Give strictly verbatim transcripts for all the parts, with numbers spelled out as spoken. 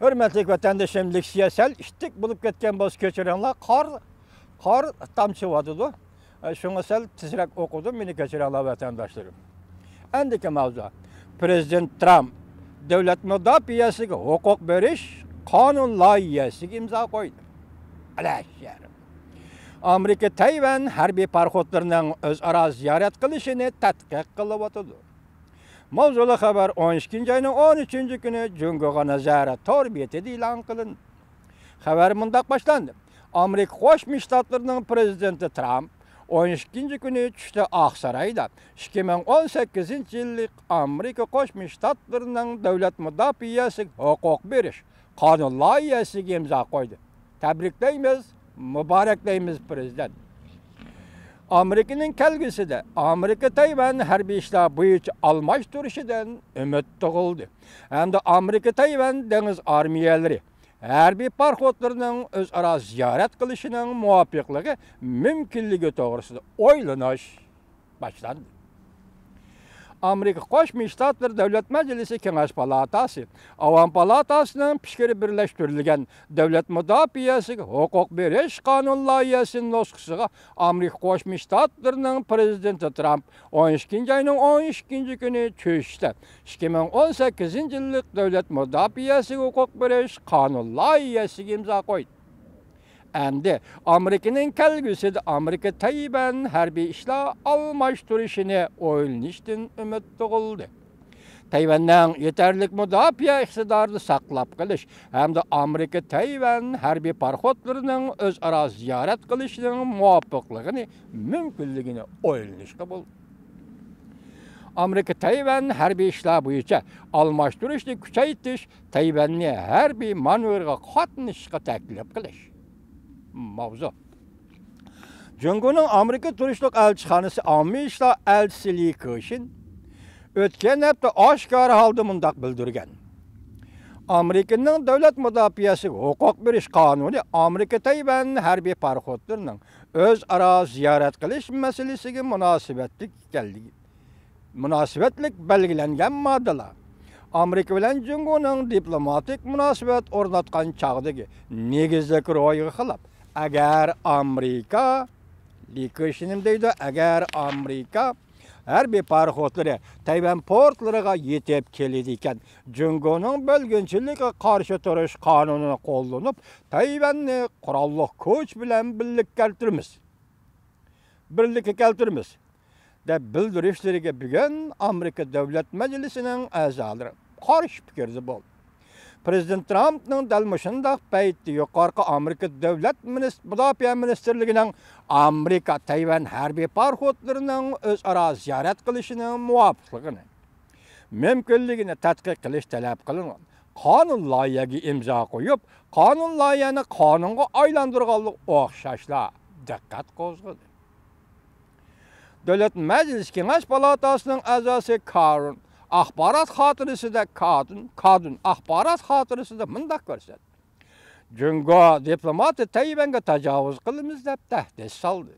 ھۆرمەتلىك ۋەتەندىشىم، لېكسىيە سەل ئىتتىك بولۇپ كەتكەن بولسا كەچۈرۈڭلار. قار، قار تامچىۋاتىدۇ. شۇڭا سەل تېزرەك ئوقۇدۇم، مېنى كەچۈرۈڭلار ۋەتەنداشلىرىم. ئەندىكى ماۋزۇ. پرېزىدېنت ترامپ دۆلەت مۇداپىئەسىگە ھوقۇق بېرىش قانۇن لايىھەسىگە ئىمزا قويدى. ئەلەشەر. ئامېرىكا تەيۋەن ھەربىي پاراخوتلىرىنىڭ ئۆزئارا زىيارەت قىلىشىنى تەتقىق قىلىۋاتىدۇ. ماۋزۇلۇق خەۋەر ئون ئىككىنچى ئاينىڭ ئون ئۈچىنچى كۈنى جۇڭگوغا نەزەر تور بېتىدە ئېلان قىلىندى. خەۋەر مۇنداق باشلاندى. ئامېرىكا قوشما شتاتلىرىنىڭ پرېزىدېنتى ترامپ ئون ئىككىنچى كۈنى چۈشتە ئاقسارايدا ئىككى مىڭ ئون سەككىزىنچى يىللىق ئامېرىكا قوشما شتاتلىرىنىڭ دۆلەت مۇداپىئەسىگە ھوقۇق بېرىش قانۇن لايىھەسىگە ئىمزا قويدى. تەبرىكلەيمىز، مۇبارەكلەيمىز، پرېزىدېنت. ئامېرىكىنىڭ كەلگۈسىدە ئامېرىكا تەيۋەن ھەربىي ئىشلار بويىچە ئالماشتۇرۇشىدىن ئۈمىد تۇغۇلدى ھەمدە ئامېرىكا تەيۋەن دېڭىز ئارمىيەلىرى ھەربىي پاراخوتلىرىنىڭ ئۆزئارا زىيارەت قىلىشىنىڭ مۇۋاپىقلىقى مۇمكىنلىكى توغرىسىدا ئويلىنىش باشلاندى. ئامېرىكا قوشما شتاتلىرى دۆلەت مەجلىسى كېڭەش پالاتاسى، ئاۋام پالاتاسىنىڭ پىكرى بىرلەشتۈرۈلگەن دۆلەت مۇداپىئەسىگە ھوقۇق بېرىش قانۇن لايىھەسى نۇسخىسىغا ئامېرىكا قوشما شتاتلىرىنىڭ پرېزىدېنتى ترامپ ئون ئىككىنچى ئاينىڭ ئون ئىككىنچى كۈنى چۈشتە ئىككى مىڭ ئون سەككىزىنچى يىللىق دۆلەت مۇداپىئەسىگە ھوقۇق بېرىش قانۇن لايىھەسىگە ئىمزا قويدى. ئەمدى ئامېرىكىنىڭ كەلگۈسىدە ئامېرىكا تەيۋەن ھەربىي ئىشلار ئالماشتۇرۇشىنى ئويلىنىشتىن ئۈمىد تۇغۇلدى. تەيۋەننىڭ يېتەرلىك مۇداپىئە ئىقتىدارىنى ساقلاپ قېلىش ھەمدە ئامېرىكا تەيۋەن ھەربىي پاراخوتلىرىنىڭ ئۆزئارا زىيارەت قىلىشىنىڭ مۇۋاپىقلىقىنى مۇمكىنلىكىنى ئويلىنىشقا بولىدۇ. ئامېرىكا تەيۋەن ھەربىي ئىشلار بويىچە ئالماشتۇرۇشنى كۈچەيتىش، تەيۋەننى ھەربىي مانېۋىرغا قاتنىشىشقا تەكلىپ قىلىش. ماۋزۇ. جۇڭگونىڭ ئامېرىكا تۇرۇشلۇق ئەلچىخانىسى ئاممىۋى ئىشلار ئەلچىسى لى كېشىن ئۆتكەن ھەپتە ئاشكارا ھالدا مۇنداق بىلدۈرگەن: ئامېرىكىنىڭ دۆلەت مۇداپىئەسىگە ھوقۇق بېرىش قانۇنى ئامېرىكا تەيۋەن ھەربىي پاراخوتلىرىنىڭ ئۆزئارا زىيارەت قىلىش مەسىلىسىگە مۇناسىۋەتلىك ئىكەنلىكى، مۇناسىۋەتلىك بەلگىلەنگەن ماددىلار ئامېرىكا بىلەن جۇڭگونىڭ دىپلوماتىك مۇناسىۋەت ئورناتقان چاغدىكى نېگىزلىك روھىغا خىلاپ. ئەگەر ئامېرىكا، لى كېشىن نېمە دەيدۇ، ئەگەر ئامېرىكا ھەربىي پاراخوتلىرى تەيۋەن پورتلىرىغا يېتىپ كېلىدىكەن، جۇڭگونىڭ بۆلگۈنچىلىككە قارشى تۇرۇش قانۇنىنى قوللىنىپ، تەيۋەننى قوراللىق كۈچ بىلەن بىللىككە كەلتۈرىمىز. بىرلىككە كەلتۈرىمىز، دەپ بىلدۈرۈشلىرىگە بۈگۈن ئامېرىكا دۆلەت مەجلىسىنىڭ ئەزالىرى قارشى پىكىردە بولدى. پرېزىدېنت ترامپنىڭ دەل مۇشۇنداق پەيتتە يۇقىرىقى ئامېرىكا دۆلەت مىنىس-، مۇداپىئە مىنىستىرلىكىنىڭ ئامېرىكا تەيۋەن ھەربىي پاراخوتلىرىنىڭ ئۆزئارا زىيارەت قىلىشىنىڭ مۇۋاپىقلىقىنى مۇمكىنلىكىنى تەتقىق قىلىش تەلەپ قىلىنغان قانۇن لايىھەگە ئىمزا قويۇپ، قانۇن لايىھەنى قانۇنغا ئايلاندۇرغانلىقى ئوخشاشلا دىققەت قوزغىدى. دۆلەت مەجلىسى كېڭەش پالاتاسىنىڭ ئەزاسى كارون ئاخبارات خاتىرىسىدە، كادۇن، كادۇن ئاخبارات خاتىرىسىدە مۇنداق كۆرسەتتى: جۇڭگو دىپلوماتى تەيۋەنگە تاجاۋۇز قىلىمىز دەپ تەھدىت سالدى.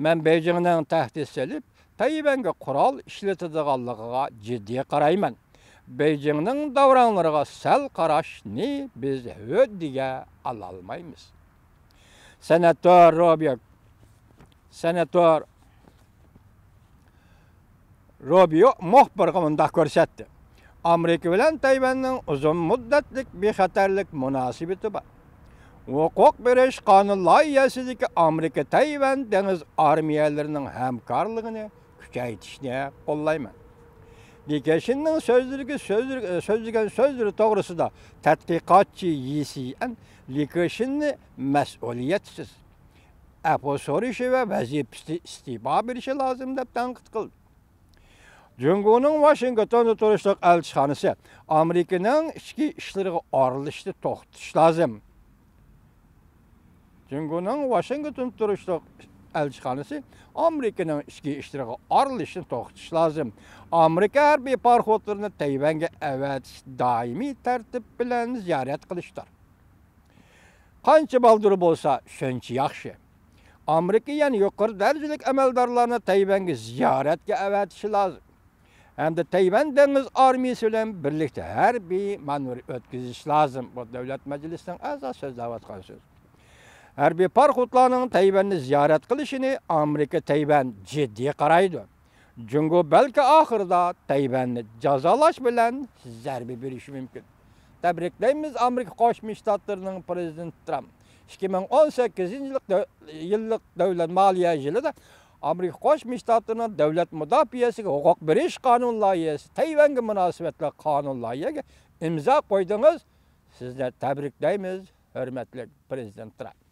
مەن بېيجىڭنىڭ تەھدىت سېلىپ، تەيۋەنگە قورال ئىشلىتىدىغانلىقىغا جىددىي قارايمەن. بېيجىڭنىڭ داۋراڭلىرىغا سەل قاراشنى بىز ھۆددىگە ئالالمايمىز. سېناتور روبىيو، سېناتور روبىيو مۇخبىرغا مۇنداق كۆرسەتتى: ئامېرىكا بىلەن تەيۋەننىڭ ئۇزۇن مۇددەتلىك بىخەتەرلىك مۇناسىۋىتى بار. ھوقۇق بېرىش قانۇن لايىھەسىدىكى ئامېرىكا تەيۋەن دېڭىز ئارمىيەلىرىنىڭ ھەمكارلىقىنى كۈچەيتىشنى قوللايمەن. لى كېشىننىڭ سۆزلىرىگە سۆزلىرى-، سۆزلىگەن سۆزلىرى توغرىسىدا تەتقىقاتچى يى سىئەن لى كېشىننى مەسئۇلىيەتسىز، ئەپۇ سورىشى ۋە ۋەزىپىسىدىن ئىستېپا بېرىشى لازىم، دەپ تەنقىد قىلدى. جۇڭگونىڭ ۋاشىنگتوندا تۇرۇشلۇق ئەلچىخانىسى ئامېرىكىنىڭ ئىچكى ئىشلىرىغا ئارىلىشىشنى توختىتىش لازىم. جۇڭگونىڭ ۋاشىنگتوندا تۇرۇشلۇق ئەلچىخانىسى ئامېرىكىنىڭ ئىچكى ئىشلىرىغا ئارىلىشىشنى توختىتىش لازىم. ئامېرىكا ھەربىي پاراخوتلىرىنى تەيۋەنگە ئەۋەتىش دائىمىي تەرتىپ بىلەن زىيارەت قىلىشتۇر. قانچە بالدۇر بولسا، شۇنچە ياخشى. ئامېرىكا يەنە يۇقىرى دەرىجىلىك ئەمەلدارلارنى تەيۋەنگە زىيارەتكە ئەۋەتىشى لازىم. ھەمدە تەيۋەن دېڭىز ئارمىيىسى بىلەن بىرلىكتە ھەربىي مانېۋىر ئۆتكۈزۈش لازىم. بۇ دۆلەت مەجلىسىنىڭ ئەزاسى سۆزلەۋاتقان سۆز. ھەربىي پاراخوتلارنىڭ تەيۋەننى زىيارەت قىلىشىنى ئامېرىكا تەيۋەن جىددىي قارايدۇ. جۇڭگو بەلكى ئاخىرىدا تەيۋەننى جازالاش بىلەن زەربە بېرىشى مۇمكىن. تەبرىكلەيمىز ئامېرىكا قوشما شتاتلىرىنىڭ پرېزىدېنتى ترامپ ئىككى مىڭ ئون سەككىزىنچى يىللىق دۆ-، يىللىق دۆلەت مالىيە يىلىدا ئامېرىكا قوشما شتاتلىرىنىڭ دۆلەت مۇداپىئەسىگە ھوقۇق بېرىش قانۇن لايىھەسى، تەيۋەنگە مۇناسىۋەتلىك قانۇن لايىھەگە ئىمزا قويدىڭىز. سىزنى تەبرىكلەيمىز، ھۆرمەتلىك پرېزىدېنت ترامپ.